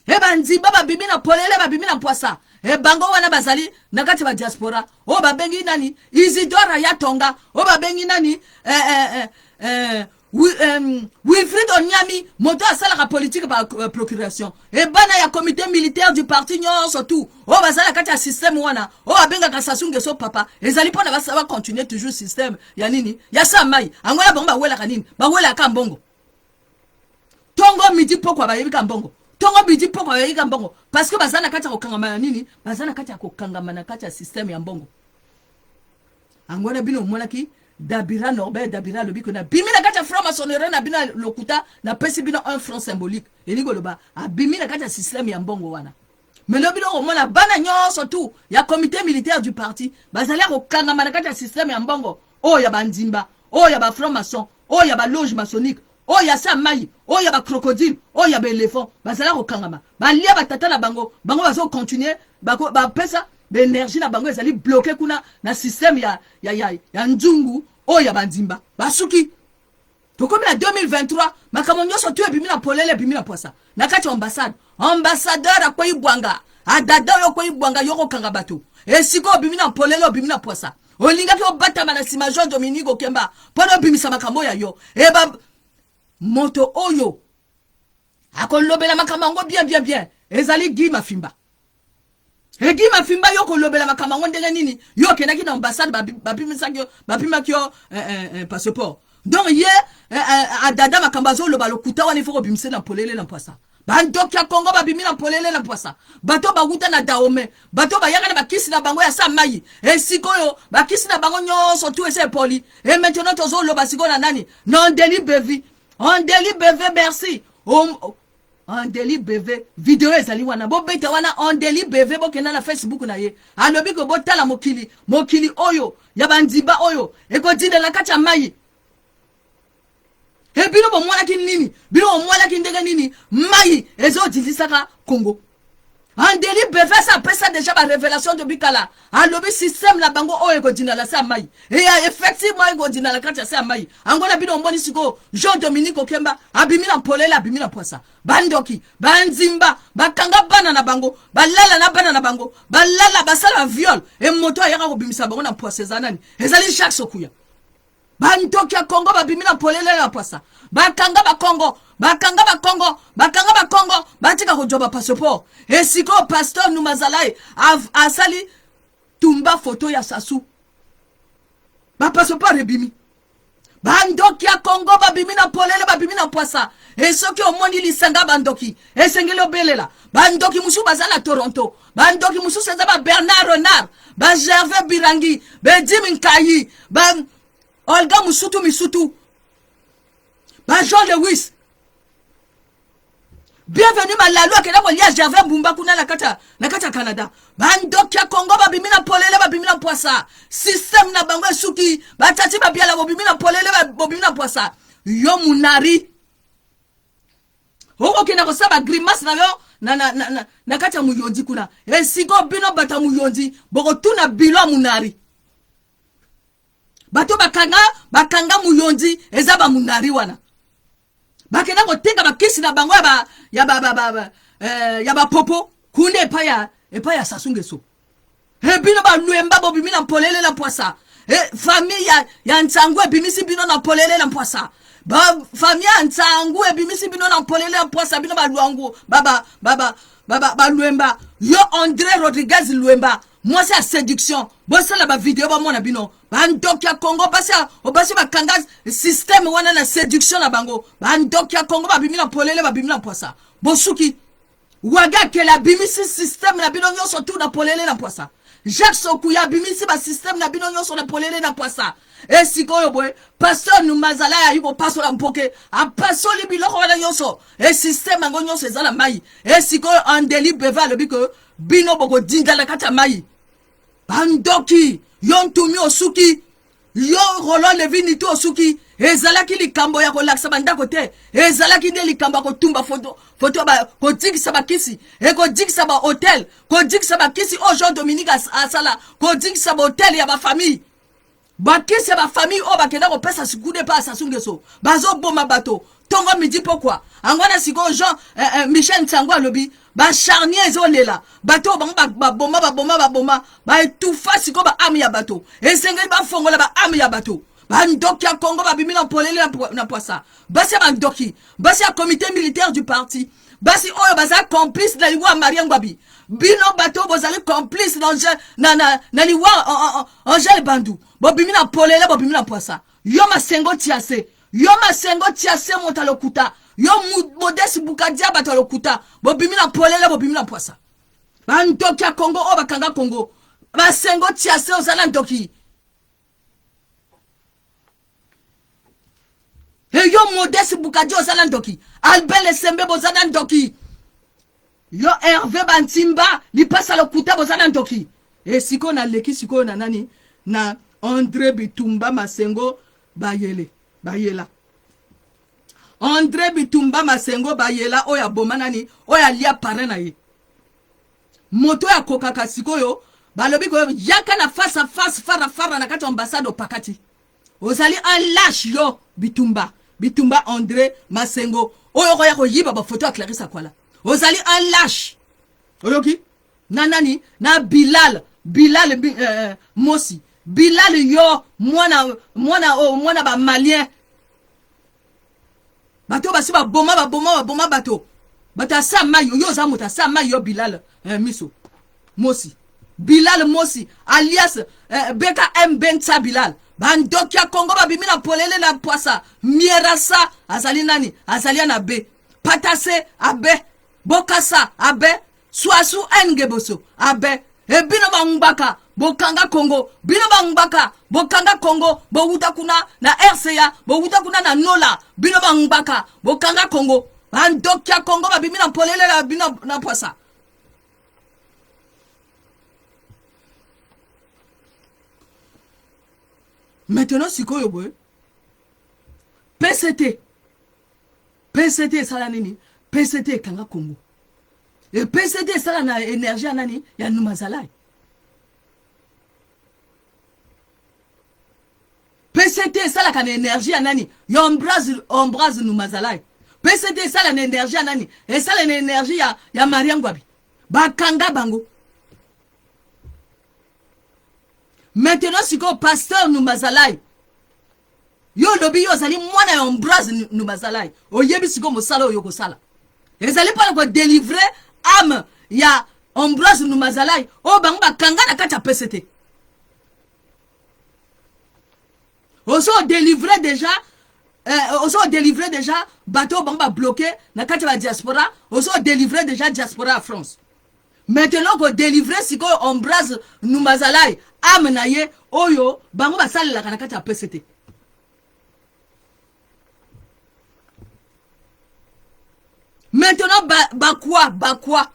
e bandimba babimi na polele, babimi na mpwasa. E bango wana bazali na kati ya badiaspora oyo babengi nani? Isidore ya Tonga, oyo babengi nani? Wilfried Onyami, moto asalaka politique par procuration. E bana ya comité militaire du parti nyonso tu oyo bazala na kati ya système wana oyo babengaka Sassou Nguesso papa, ezali mpona bacontinue toujours système ya nini? Ya sa mai. Yango na bango bawelaka nini? Bawelaka mbongo ntongo, midi, pokwa. Bayebi ka mbongo ntongo, midi, pokwa. Bayebi ka mbongo parce que baza na kati ya kokangama na nini? Baza na kati ya kokangama na kati ya système ya mbongo. Yango wana bino omonaki Dabira, Norbert Dabira alobi ko nabimi na kati ya franc maçonnerie na bino ya lokuta, napesi bino 1 franc symbolique. Elingi koloba abimi na kati ya système ya mbongo wana. Melo bino komona bana nyonso tu ya comité militaire du parti bazali ya kokangama na kati ya système ya mbongo oyo ya bandimba, oyo ya bafranc maçon, oyo ya baloge maçonnique, oyo ya sa mai, oyo ya bacrocodile, oyo ya baéléphant. Bazali kokangama, balia batata na bango. Bango bazocontinue, bapesa baénergie na bango ezali bloqué kuna na système ya nzungu oyo ya bandimba. Basuki. Tokomi na 2023, makambo nyonso tu ebimi na polele, ebimi na pwasa. Na kati ya ambassade, ambassadeur akwei bwanga. Adada oyo okwei bwanga, yo kokanga bato, esika obimi na polele, obimi na pwasa. Olingaki obatama na nsima Jean Dominique Okemba mpo na obimisa makambo ya yo. Eba moto oyo akolobela makambo yango bien bien bien ezali Guy Mafimba. E Guy Mafimba, yo kolobela makambo yango ndenge nini? Yo okendaki na ambassade, bapimisaki yo, bapimaki yo passeport. Donc ye adada makambo azoloba lokuta wana, ifo kobimise na polele na mpwasa. Bandoki ya Kongo babimi na polele na mpwasa. Bato bawuta na Dahomey, bato bayaka na bakisi na bango ya sa mai, esika oyo bakisi na bango nyonso tu esi epoli. E maintenant tozoloba sikoyo na nani? Na Andeli Bevi. Andeli Beve, merci. Andeli Beve, video ezali wana, bobeta wana Andeli Beve, bokenda na Facebook na ye. Alobi ko botala mokili, mokili oyo ya bandiba oyo ekodindela kati ya mai. E bino bomonaki nini? Bino bomonaki ndenge nini mai ezodindisaka Kongo? Andeli Beve apesa déjà barévélation de bikala. Alobi système na bango oyo ekodindala se ya mai. Eya effectivement ekodindala kati ya se ya mai. Yango na bino omoni sikoyo Jean Dominique Okemba abimi na polele, abimi na pwasa. Bandoki banzimba bakanga bana na bango, balala na bana na bango, balala, basala viol. E moto ayaka kobimisa bango na pwasa eza nani? Ezali Jacques Sokuya. Bandoki ya Kongo babimi na polele na pwasa. Bakanga bakongo, bakanga bakongo, bakanga bakongo, batika kozwa bapasseport. Esikoyo pasteur Numazalai asali tumba foto ya Sassou, bapasseport ebimi. Bandoki ya Kongo babimi na polele, babimi na pwasa. E soki omoni lisanga bandoki, esengeli obelela. Bandoki mosusu baza na Toronto, bandoki mosusu eza babernard Renard, bagervais Birangi, bedimi Nkai, ba Olga Musutu Misutu, bajean Lewis Bienvenu Malalu akenda kolia Gervais Mbumba kuna na kati ya Canada. Bandoki ya Kongo babimi na polele, babimi na mpwasa. Système na bango esuki. Batati babiala bobimi na polele, bobimi na mpwasa. Yo munari okokenda kosala bagrimace na yo na kati ya muyondi kuna. Esika bino bato ya muyondi bokotuna bilo ya munari, bato bakanga muyondi eza bamunari wana bakenda koteka bakisi na bango ya bapopo kuna epai ya Sassou Nguesso. E bino balwemba bobimi na polele na mpwasa. E famille ya Ntsangu ebimisi bino na polele na mpwasa. Famille ya Ntsangu ebimisi bino na polele na mpwasa. Bino balwangu balwemba, yo André Rodriguez Lwemba, mwasi ya séduction, bosala bavideo bamona bino. Bandoki ya Kongo basi bakanga système wana na séduction na bango. Bandoki ya Kongo babimi na polele, babimi na mpwasa. Bosuki. Waga Akele abimisi système na bino nyonso tu na polele na mpwasa. Jacques Sokuya abimisi basystème na bino nyonso na polele na mpwasa. Esika oyo boye pasteur Numazala ayi kopasola mpoke, apasoli biloko wana nyonso. E système yango nyonso eza na mai. Esika oyo Andeli Beve alobi ke bino bokodinda na kati ya mai. Bandoki. Yo Ntumi osuki. Yo Roland Levi Nitu osuki. Ezalaki likambo ya kolakisa bandako te, ezalaki nde likambo ya kotumba foto, foto ba, kodikisa bakisi, ekodikisa ba hotel, kodikisa bakisi oyo Jean Dominique asala, kodikisa ba hotel ya ba famille. Bakisi ya ba famille oyo bakenda kopesa sikude pa Sassou Nguesso, bazoboma bato tongo midi pokwa. Yango wana sikoyo Jean Michel Nsango alobi ba charnier ezolela bato oyo bango baboma baboma baboma baetufa sikoyo ba ame ya bato, esengeli bafongola ba ame ya bato. Bandoki ya Congo babimi na polele na pwasa, basi ya bandoki, basi ya comité militaire du parti, basi oyo baza complice na liwa Marie Ngwabi. Bino bato bozali complice na Angèle, na, na, na liwa Angèle Bandu, bobimi na polele, bobimi na pwasa. Yo Masengo Tiase, yo Masengo Tiase moto ya lokuta, yo Modeste Bukadia bato ya lokuta, bobimi na polele, bobimi na pwasa. Bandoki ya Congo oyo bakanga Congo, Masengo Tiase oza na ndoki. Eyo Modeste Bukadi oza na ndoki, Albert Lesembe boza na ndoki, yo Hervé Bantimba lipasa lokuta boza na ndoki. E sikoyo naleki sikoyo na nani na André Bitumba Masengo Bayele Bayela André Bitumba Masengo Bayela oyo aboma nani oyo alia parrain na ye moto oyo akokaka sikoyo balobi ko yaka na face à face fara fara na kati ya ambassade opakati ozali un lâche yo Bitumba Bitumba André Masengo oyo okoya koyiba ba photo ya Clarisse Akwala ozali un lâche oyoki na nani na Bilal Bilal Mosi Bilal yo mwana mwana oh, mwana ba malien bato basi baboma baboma baboma bato bato asa mai yo oza moto asa mai yo Bilal miso Mosi Bilal Mosi alias BKM Bentsa Bilal bandoki ya Congo babimi na polele na pwasa Mierasa azali nani azali na B Patase abe Bokasa abe Swasu Ngeboso abe ebino bangbaka bokanga Congo bino bangbaka bokanga Congo bowuta kuna na RCA bowuta kuna na Nola bino bangbaka bokanga Congo bandoki ya Congo babimi na polele na bino na pwasa. Maintenant sikoyo boye PCT PCT esala nini? PCT ekanga Congo. E PCT esala na énergie ya nani? Ya Numazalai. PCT esalaka na énergie ya nani? Ya Ombraze, Ombraze Numazalai. PCT esala na énergie ya nani? Esala na énergie ya Maria Ngwabi. Bakanga bango. Maintenant sikoyo pasteur Numazalai yo olobi yo ozali mwana ya Ombraze Numazalai, oyebi sikoyo mosala oyo okosala ezali mpona kodelivre ame ya Ombraze Numazalai oyo bango bakanga na kati ya PCT. Ozo delivre déjà ozo delivre déjà bato oyo bango babloke na kati ya badiaspora, ozo delivre déjà diaspora ya France. Maintenant ko delivre sikoyo Ombraze Numazalai ame na ye oyo bango basalelaka na kati ya PCT. Maintenant bakwa bakwa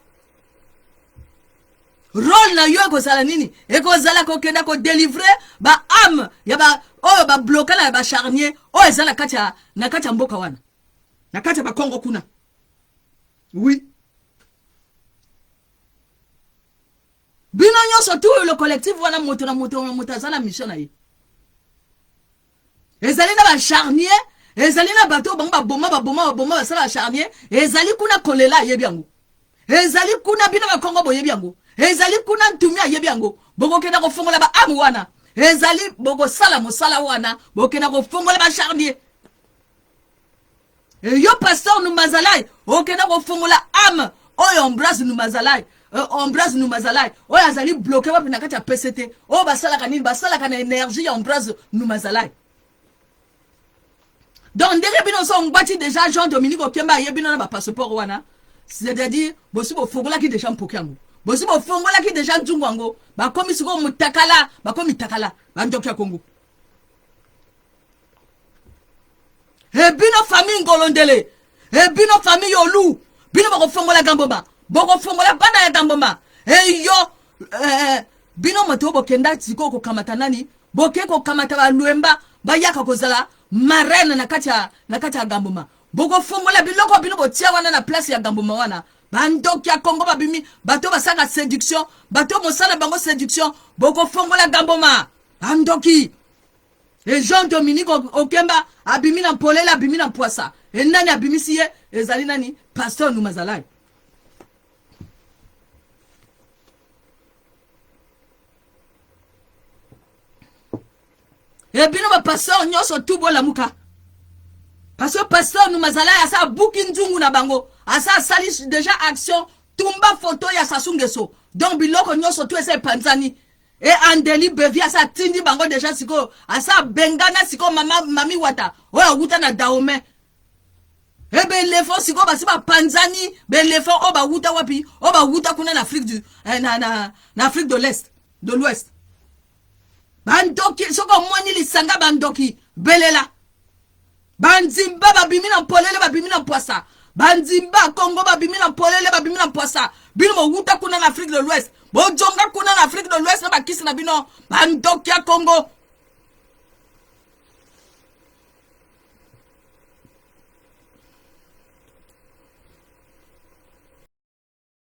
role na yo ekozala nini? Ekozala kokenda ko delivrer ba ame ya ba oyo ba bloquer na ba charnier oyo eza na kati ya na kati ya mboka wana, na kati ya ba Congo kuna. Oui. Bino nyonso tout le collectif wana moto na moto na moto aza na mission na ye. Ezali na ba charnier, ezali na bato bango baboma baboma baboma basala ba charnier, ezali kuna kolela ayebi yango. Ezali kuna bino ba Congo boyebi yango. Ezali kuna ntumi ayebi yango. Bokokenda kofongola ba ame wana. Ezali bokosala mosala wana, bokenda kofongola ba charnier. E yo pasteur Numazalai okenda kofongola ame oyo Ombraze Numazalai, Ombraze Numazalai oyo azali bloqué wapi na kati ya PCT oyo basalaka nini? Basalaka na énergie ya Ombraze Numazalai. Donc ndenge bino so ngbati déjà Jean Dominique Okemba aye bino na ba passeport wana, c'est-à-dire bosi bofongolaki déjà mpoki yango, bosi bofongolaki déjà nzungu yango, bakomi sikoyo mutakala, bakomi takala bandoki ya Congo. E bino famille Ngolondele, e bino famille Yolu, bino bokofongola Gamboma, bokofongola bana ya Gamboma. E yo Bino moto oyo bokenda sikoyo kokamata nani? Boke kokamata balwemba bayaka kozala marraine na kati ya na kati ya Gamboma. Bokofongola biloko bino botia wana na place ya Gamboma wana. Bandoki ya Congo babimi, bato basaka seduction, bato mosala bango seduction, bokofongola Gamboma. Bandoki. E Jean Dominique Okemba abimi na mpolele, abimi na mpwasa. E nani abimisi ye? Ezali nani? Pasteur Numazalai. E bino ba pasteur nyonso tu bolamuka. Parce que pasteur Numazalai asa abuki nzungu na bango, asa asali déjà action tumba photo ya Sassou Nguesso. Donc biloko nyonso tu esa epanzani. E Andeli Bevi asa atindi bango deja sikoyo, asa abengana sikoyo mama mami Wata oyo awuta na Dahomey. E ba elephant sikoyo basi bapanzani, ba elephant oyo bawuta wapi? Oyo bawuta kuna na Afrique du eh, na, na, na Afrique de l'Est, de l'Ouest. Bandoki soki omoni lisanga bandoki belela. Banzimba babimi na mpolele, babimi na mpwasa. Banzimba Congo babimi na mpolele, babimi na mpwasa. Bino bowuta kuna na Afrique de l'Ouest, bojonga kuna na Afrique de l'Ouest na bakisi na bino, bandoki ya Congo.